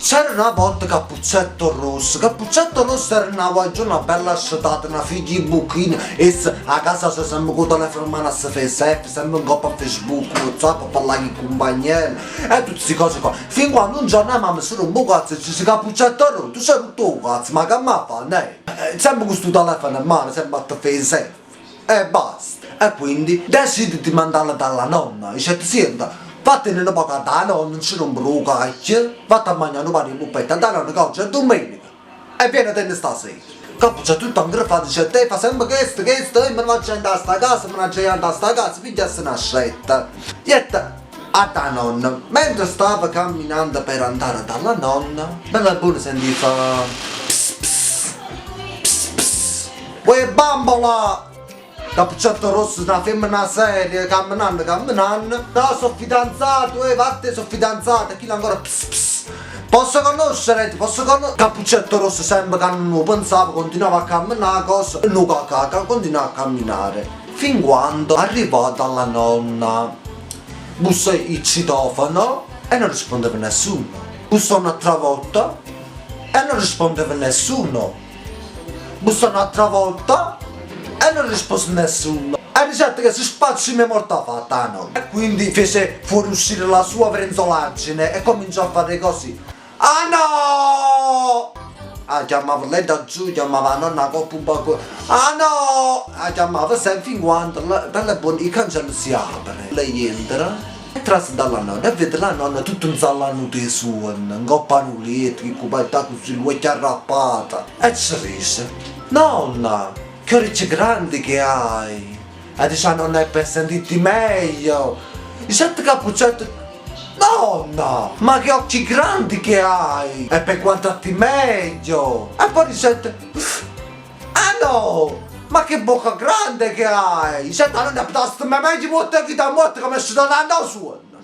C'era na vota Cappuccetto Rosso. Cappuccetto Rosso era na guagliona bella scetata, na figlia 'e bucchina. Essa 'a casa soja sempe cu 'o telefono mmano a se fa 'e selfie, sempe 'ncopp a Facebook, WhatsApp, a parlà cu 'e cumpagnelle e tutte 'sti cose qua. Fin quando un giorno 'a mamma se rompe 'o cazzo e dice, Cappuccetto Rosso, tu s'è rutto 'o cazzo, ma che m'ha fa, neh? Sempe cu 'stu telefono mmano, sempe a te fa 'e selfie. E basta. E quindi decide di mandarla dalla nonna. Dicette, Siente, vattene nu poco adda 'a nonna, nce rompere 'o cacchio, vatte a magnà nu paro 'e puppette adda 'a nonna ca oggi è dummeneca e vienetenne stasera. Cappuccetto tutto angrefato dicette, 'E fa sempe chesto, chesto, io me ne vaco 'int' 'a sta casa, me n'aggia jì 'int' 'a sta casa, piglia se n'ascette. Jette adda 'a nonna. Mentre stava camminando per andare dalla nonna, bella e buona sentiva Ps ps, ps ps. Uè bambola! Cappuccetto rosso na femmena seria, cammenanno cammenanno, No, so fidanzato, uè vatte so fidanzato, e chillo ancora ps ps. Posso conoscere, ti posso conoscere? Cappuccetto rosso sempe ca nun 'o pensava, continuava a cammenà, cosa, nu ca ca, continuava a camminare. Fin quando arrivò dalla nonna. Bussò il citofono e non rispondeva nessuno. Bussò n'atra vota e non rispondeva nessuno. Bussò n'atra volta e non rispose nessuno. E dicette che si spaccimm 'e morta fatta 'a nonna. E quindi fece fuoriuscire la sua vrenzolaggine e cominciò a fare così, Ah no! A chiammava lei da giù, chiammava 'a nonna 'a copp' 'o balcone, Ah no! A chiammava sempe fin quando, bella e buona, il cancello si apre, lei entra e trase dalla nonna e vede la nonna tutta 'nzallanuta 'e suonno, 'ncopp' a nu lietto, cu 'e cuperte accussì, ll'uocchie arrappate. E ce dice, Nonna, che orecchie grandi che hai! E dice 'a nonna, è per sentirti meglio! Dicette Cappuccetto, Nonna, ma che occhi grandi che hai! È per guardarti meglio! E poi dicette, Ah no! Ma che bocca grande che hai! Dicette 'a nonna, piuttosto me meglio muorte 'e vita morte ca me scetà 'a 'o suonno!